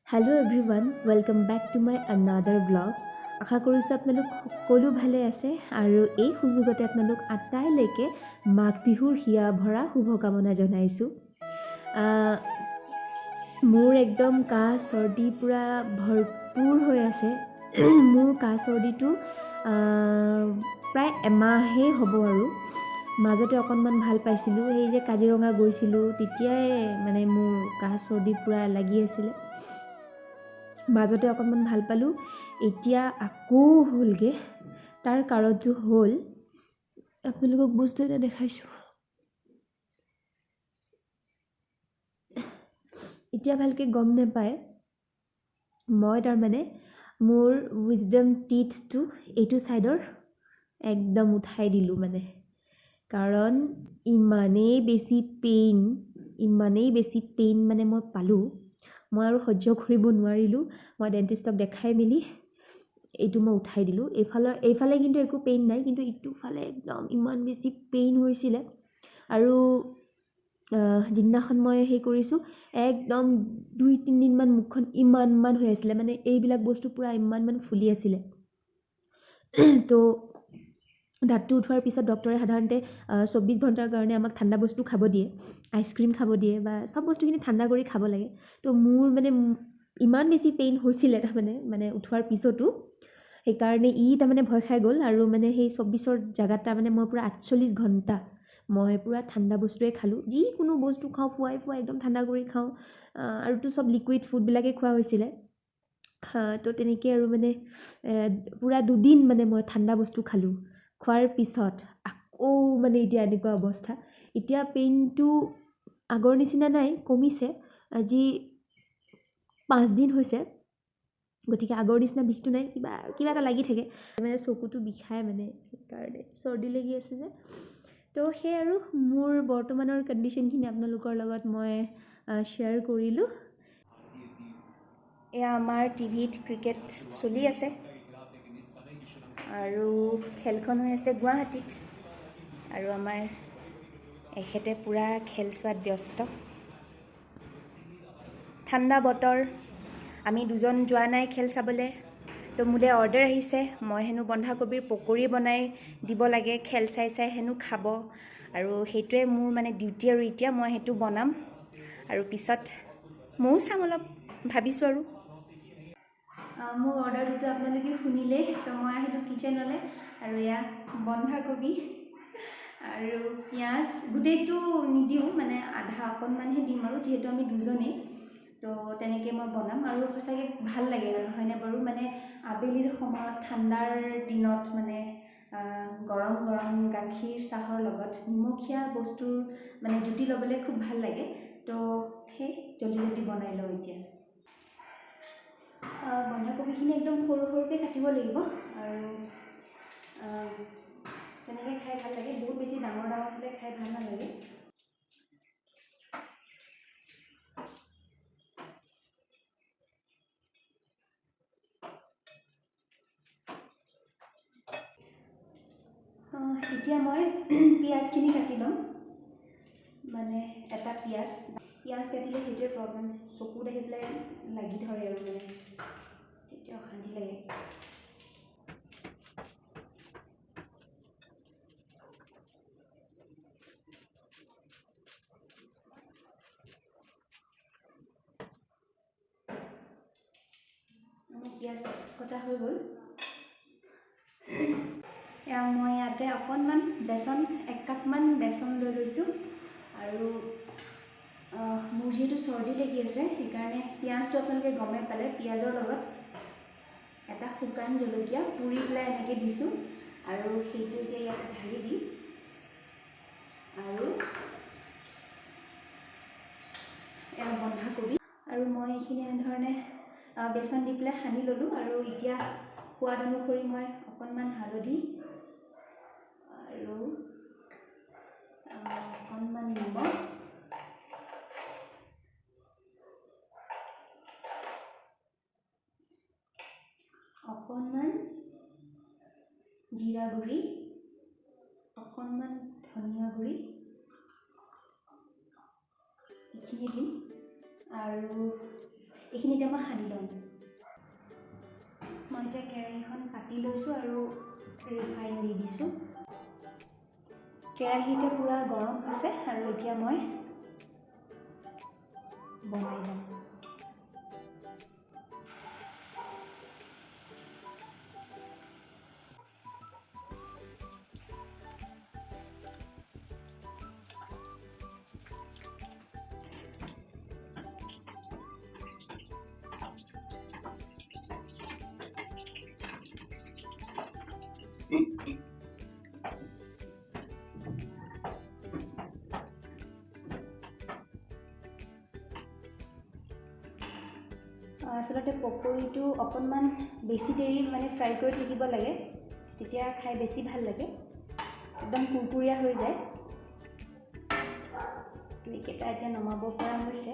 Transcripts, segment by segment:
Hello everyone, welcome back to my another vlog. আশা কৰিছোঁ আপোনালোক সকলো ভালে আছে আৰু এই সুযোগতে আপোনালোক আটাইলৈকে মাঘ বিহুৰ হিয়া ভৰা শুভকামনা জনাইছোঁ। মোৰ একদম কাহ চৰ্দি পূৰা ভৰপূৰ হৈ আছে। মোৰ কাহ চৰ্দিটো প্ৰায় এমাহেই হ'ব আৰু মাজতে অকণমান ভাল পাইছিলোঁ। সেই যে কাজিৰঙা গৈছিলোঁ, তেতিয়াই মানে মোৰ কাহ চৰ্দি পূৰা লাগি আছিলে। মাজতে অকণমান ভাল পালোঁ, এতিয়া আকৌ হ'লগৈ। তাৰ কাৰণটো হ'ল, আপোনালোকক বস্তু এটা দেখাইছোঁ। এতিয়া ভালকৈ গম নাপায়। মই তাৰমানে মোৰ উইজডম টিথটো এইটো ছাইডৰ একদম উঠাই দিলোঁ, মানে কাৰণ ইমানেই বেছি পেইন, ইমানেই বেছি পেইন মানে মই পালোঁ, মই আৰু সহ্য কৰিব নোৱাৰিলোঁ। মই ডেণ্টিষ্টক দেখাই মেলি এইটো মই উঠাই দিলোঁ। এইফালৰ এইফালে কিন্তু একো পেইন নাই, কিন্তু ইটোফালে একদম ইমান বেছি পেইন হৈছিলে। আৰু যিদিনাখন মই সেই কৰিছোঁ, একদম 2-3 দিনমান মুখখন ইমানমান হৈ আছিলে, মানে এইবিলাক বস্তু পূৰা ইমানমান ফুলি আছিলে। তো দাঁতটো উঠোৱাৰ পিছত ডক্টৰে সাধাৰণতে 24 ঘণ্টাৰ কাৰণে আমাক ঠাণ্ডা বস্তু খাব দিয়ে, আইচক্ৰীম খাব দিয়ে বা চব বস্তুখিনি ঠাণ্ডা কৰি খাব লাগে। তো মোৰ মানে ইমান বেছি পেইন হৈছিলে তাৰমানে, মানে উঠোৱাৰ পিছতো, সেইকাৰণে ই তাৰমানে ভয় খাই গ'ল। আৰু মানে সেই 24ৰ জেগাত তাৰমানে মই পূৰা 48 ঘণ্টা মই পূৰা ঠাণ্ডা বস্তুৱে খালোঁ। যিকোনো বস্তু খাওঁ, ফুৱাই ফুৱাই একদম ঠাণ্ডা কৰি খাওঁ। আৰুতো চব লিকুইড ফুডবিলাকেই খোৱা হৈছিলে। তো তেনেকৈ আৰু মানে পূৰা দুদিন মানে মই ঠাণ্ডা বস্তু খালোঁ। খোৱাৰ পিছত আকৌ মানে এতিয়া এনেকুৱা অৱস্থা। এতিয়া পেইনটো আগৰ নিচিনা নাই, কমিছে। আজি 5 দিন হৈছে, গতিকে আগৰ নিচিনা বিষটো নাই। কিবা কিবা এটা লাগি থাকে, মানে চকুটো বিষায়, মানে সেইকাৰণে চৰ্দি লাগি আছে যে। তো সেই আৰু মোৰ বৰ্তমানৰ কণ্ডিশ্যনখিনি আপোনালোকৰ লগত মই শ্বেয়াৰ কৰিলোঁ। এয়া আমাৰ টিভিত ক্ৰিকেট চলি আছে আৰু খেলখন হৈ আছে গুৱাহাটীত আৰু আমাৰ এখেতে পূৰা খেল চোৱাত ব্যস্ত। ঠাণ্ডা বতৰ, আমি দুজন যোৱা নাই খেল চাবলৈ। তো মোলৈ অৰ্ডাৰ আহিছে, মই হেনো বন্ধাকবিৰ পকৰি বনাই দিব লাগে, খেল চাই চাই হেনো খাব। আৰু সেইটোৱে মোৰ মানে ডিউটি আৰু এতিয়া মই সেইটো বনাম আৰু পিছত ময়ো চাম অলপ ভাবিছোঁ। আৰু মোৰ অৰ্ডাৰটোতো আপোনালোকে শুনিলেই। তো মই আহিলোঁ কিটচেনলৈ আৰু এয়া বন্ধাকবি আৰু পিঁয়াজ, গোটেইটো নিদিওঁ, মানে আধা অকণমানহে দিম আৰু যিহেতু আমি দুজনেই। তো তেনেকৈ মই বনাম আৰু সঁচাকৈ ভাল লাগে, নহয়নে বাৰু? মানে আবেলিৰ সময়ত ঠাণ্ডাৰ দিনত মানে গৰম গৰম গাখীৰ চাহৰ লগত নিমখীয়া বস্তুৰ মানে জুতি ল'বলৈ খুব ভাল লাগে। তো সেই জল্দি জল্দি বনাই লওঁ এতিয়া। বন্ধাকবিখিনি একদম সৰু সৰুকৈ কাটিব লাগিব আৰু তেনেকৈ খাই ভাল লাগে। বহুত বেছি ডাঙৰ ডাঙৰ হ'লে খাই ভাল নালাগে। এতিয়া মই পিঁয়াজখিনি কাটি ল'ম, মানে এটা পিঁয়াজ। পিঁয়াজ কাটিলে সেইটোৱে প্ৰব্লেম, চকুত আহি পেলাই লাগি ধৰে আৰু মানে তেতিয়া অশান্তি লাগে। মোৰ পিঁয়াজ কটা হৈ গ'ল। এয়া মই ইয়াতে অকণমান বেচন, এক কাপমান বেচন লৈ লৈছোঁ। আৰু মোৰ যিহেতু চৰ্দি লাগি আছে, সেইকাৰণে পিঁয়াজটো আপোনালোকে গমেই পালে, পিঁয়াজৰ লগত এটা শুকান জলকীয়া পুৰি পেলাই এনেকৈ দিছোঁ আৰু সেইটো এতিয়া ইয়াতে ঢালি দিম। আৰু এয়া বন্ধাকবি আৰু মই এইখিনি এনেধৰণে বেচন দি পেলাই সানি ল'লোঁ। আৰু এতিয়া সোৱাদ অনুসৰি মই অকণমান হালধি আৰু অকণমান নিমখ, অকণমান জিৰা গুড়ি, অকণমান ধনিয়া গুড়ি, এইখিনি দিম। আৰু এইখিনি এইখিনি এতিয়া মই সানি ল'ম। মই এতিয়া কেৰাহীখন পাতি লৈছোঁ আৰু ৰিফাইন দি দিছোঁ। কেৰাহী এতিয়া পূৰা গৰম হৈছে আৰু এতিয়া মই বনাই যাম। আচলতে পকৰীটো অকণমান বেছি দেৰি মানে ফ্ৰাই কৰি থাকিব লাগে, তেতিয়া খাই বেছি ভাল লাগে, একদম কুৰকুৰীয়া হৈ যায়। তো এইকেইটা এতিয়া নমাব পৰা হৈছে।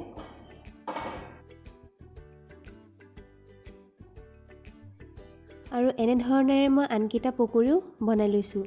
আৰু এনেধৰণেৰে মই আনকেইটা পকৰীও বনাই লৈছোঁ।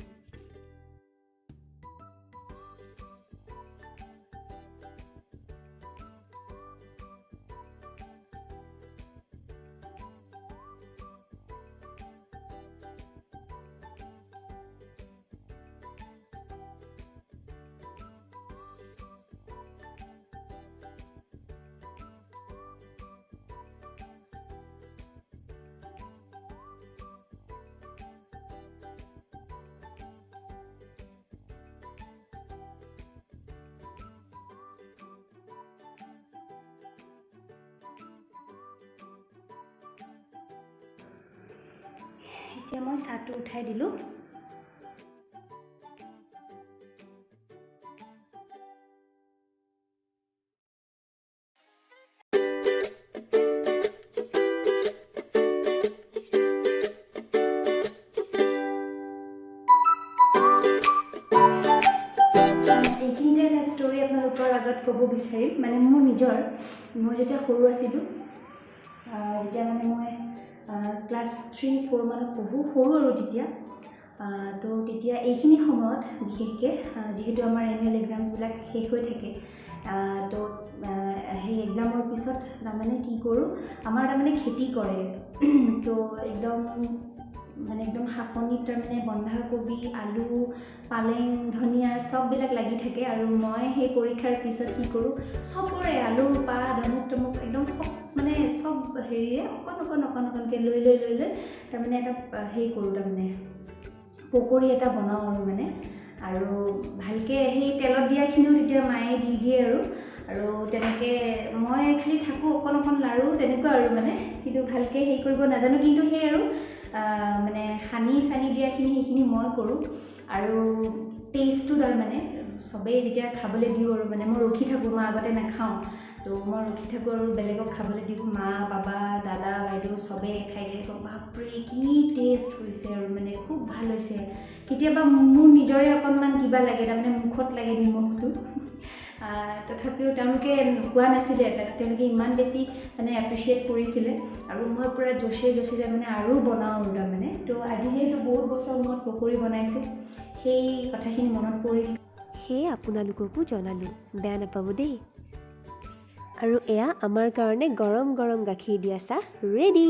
এতিয়া মই চাহটো উঠাই দিলোঁ। এইখিনিতে এটা ষ্টৰি আপোনালোকৰ আগত ক'ব বিচাৰিম, মানে মোৰ নিজৰ, মই যেতিয়া সৰু আছিলোঁ, যেতিয়া মানে মই ক্লাছ 3-4 মানত পঢ়োঁ, সৰু আৰু তেতিয়া, তো তেতিয়া এইখিনি সময়ত বিশেষকৈ যিহেতু আমাৰ এনুৱেল এক্সামছবিলাক শেষ হৈ থাকে, তো সেই এক্সামৰ পিছত তাৰমানে কি কৰোঁ, আমাৰ তাৰমানে খেতি কৰে, তো একদম মানে একদম শাকনিত তাৰমানে বন্ধাকবি, আলু, পালেং, ধনিয়া চববিলাক লাগি থাকে। আৰু মই সেই পৰীক্ষাৰ পিছত কি কৰোঁ, চবৰে আলুৰ পাত অমুক তমুক একদম মানে চব হেৰিৰে অকণ অকণ অকণ অকণকৈ লৈ লৈ লৈ লৈ তাৰমানে এটা হেৰি কৰোঁ, তাৰমানে পকৰী এটা বনাওঁ আৰু মানে, আৰু ভালকৈ সেই তেলত দিয়াখিনিও তেতিয়া মায়ে দি দিয়ে আৰু, আৰু তেনেকৈ মই খালি থাকোঁ অকণ অকণ লাৰু তেনেকুৱা আৰু মানে, কিন্তু ভালকৈ হেৰি কৰিব নাজানো, কিন্তু সেই আৰু মানে সানি চানি দিয়াখিনি সেইখিনি মই কৰোঁ। আৰু টেষ্টটো তাৰমানে চবেই যেতিয়া খাবলৈ দিওঁ আৰু মানে মই ৰখি থাকোঁ, মই আগতে নাখাওঁ, তো মই ৰখি থাকোঁ আৰু বেলেগক খাবলৈ দিওঁ, মা বাবা দাদা বাইদেউ চবেই খাই খাই কওঁ বাপৰে কি টেষ্ট হৈছে আৰু মানে খুব ভাল হৈছে। কেতিয়াবা মোৰ নিজৰে অকণমান কিবা লাগে, তাৰমানে মুখত লাগে নিমখটো, তথাপিও তেওঁলোকে কোৱা নাছিলে, তেওঁলোকে ইমান বেছি মানে এপ্ৰিচিয়েট কৰিছিলে আৰু মই পূৰা জোচে জোচে তাৰমানে আৰু বনাওঁ আৰু তাৰমানে। তো আজি যিহেতু বহুত বছৰ মূৰত পকৰী বনাইছোঁ, সেই কথাখিনি মনত পৰিল, সেয়ে আপোনালোককো জনালোঁ, বেয়া নাপাব দেই। আৰু এয়া আমাৰ কাৰণে গৰম গৰম গাখীৰ দিয়া চাহ ৰেডি।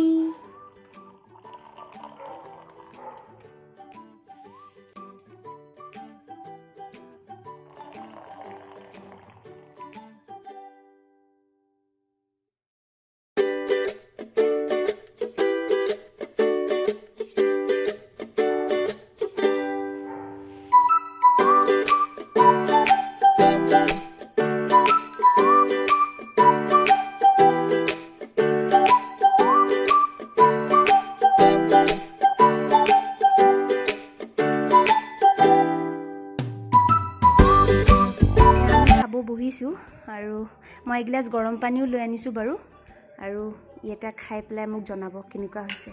বহিছোঁ আৰু মই এগিলাচ গৰম পানীও লৈ আনিছোঁ বাৰু, আৰু এটা খাই পেলাই মোক জনাব কেনেকুৱা হৈছে।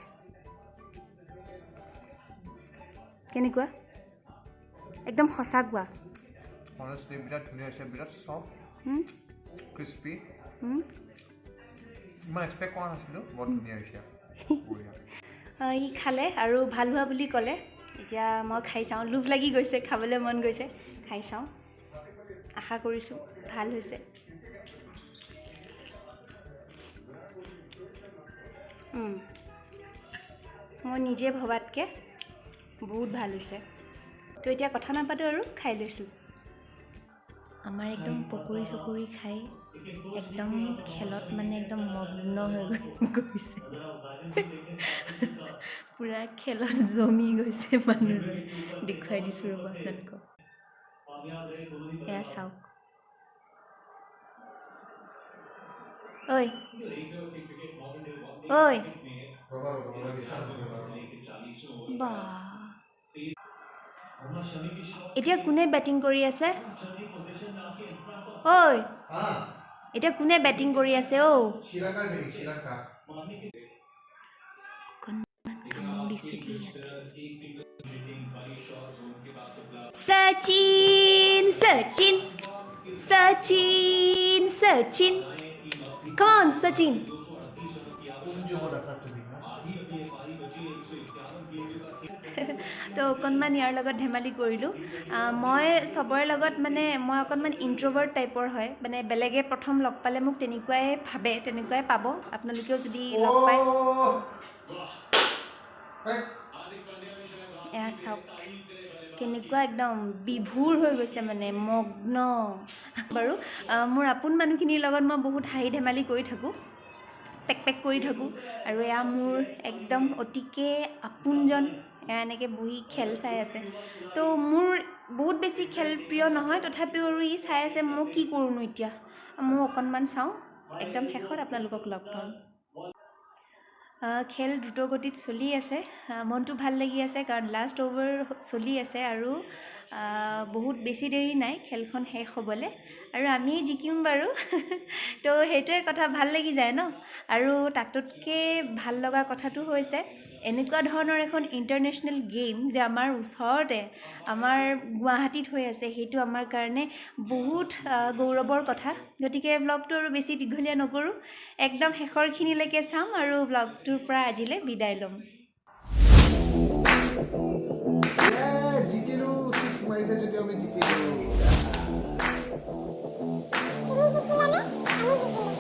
কেনেকুৱা? একদম সঁচা কোৱা। Honestly, বিৰাট ধুনীয়া হৈছে, বিৰাট ছফ্ট, ক্ৰিস্পি। ইমান এক্সপেক্ট কৰা নাছিলোঁ, বৰ ধুনীয়া হৈছে। বঢ়িয়া। ই খালে আৰু ভাল হোৱা বুলি ক'লে। এতিয়া মই খাই চাওঁ, লোভ লাগি গৈছে, খাবলৈ মন গৈছে, খাই চাওঁ। আশা কৰিছোঁ ভাল হৈছে। মই নিজে ভবাতকৈ বহুত ভাল হৈছে। তো এতিয়া কথা নাপাতোঁ আৰু খাই লৈছোঁ। আমাৰ একদম পকৰি চকৰি খাই একদম খেলত মানে একদম মগ্ন হৈ গৈছে, পূৰা খেলত জমি গৈছে মানুহজন। দেখুৱাই দিছোঁ ৰ'ব আপোনালোকক, এয়া চাওক। ঐ ঐ, বা এতিয়া কোনে বেটিং কৰি আছে? ঐ এতিয়া কোনে বেটিং কৰি আছে? অ' অকণমান কামোৰ দিছোঁ দেই ইয়াতে। Sachin Sachin Sachin Sachin, Come on, Sachin. তো অকণমান ইয়াৰ লগত ধেমালি কৰিলোঁ। মই চবৰে লগত মানে মই অকণমান ইণ্ট্ৰভাৰ্ট টাইপৰ হয়, মানে বেলেগে প্ৰথম লগ পালে মোক তেনেকুৱাই ভাবে, তেনেকুৱাই পাব। আপোনালোকেও যদি লগ পায়, এয়া চাওক কেনেকুৱা একদম বিভোৰ হৈ গৈছে, মানে মগ্ন। বাৰু মোৰ আপোন মানুহখিনিৰ লগত মই বহুত হাঁহি ধেমালি কৰি থাকোঁ, পেক পেক কৰি থাকোঁ। আৰু এয়া মোৰ একদম অতিকে আপোনজন, এয়া এনেকৈ বহি খেল চাই আছে। তো মোৰ বহুত বেছি খেল প্ৰিয় নহয়, তথাপিও আৰু ই চাই আছে, মই কি কৰোঁনো এতিয়া, ময়ো অকণমান চাওঁ। একদম শেষত আপোনালোকক লগ পাম। খেল দ্ৰুতগতিত চলি আছে, মনটো ভাল লাগি আছে কাৰণ লাষ্ট অভাৰ চলি আছে আৰু বহুত বেছি দেৰি নাই খেলখন শেষ হ'বলৈ আৰু আমিয়ে জিকিম বাৰু। তো সেইটোৱে কথা, ভাল লাগি যায় ন। আৰু তাতোতকৈ ভাল লগা কথাটো হৈছে এনেকুৱা ধৰণৰ এখন ইণ্টাৰনেশ্যনেল গেম যে আমাৰ ওচৰতে, আমাৰ গুৱাহাটীত হৈ আছে, সেইটো আমাৰ কাৰণে বহুত গৌৰৱৰ কথা। গতিকে ব্লগটো আৰু বেছি দীঘলীয়া নকৰোঁ, একদম শেষৰখিনিলৈকে চাম আৰু ব্লগটোৰ পৰা আজিলৈ বিদায় ল'ম। জিকিলো, 6 মাৰিছে যদিও আমি জিকিলো। তুমি জিকিলানে? আমি জিকিলো।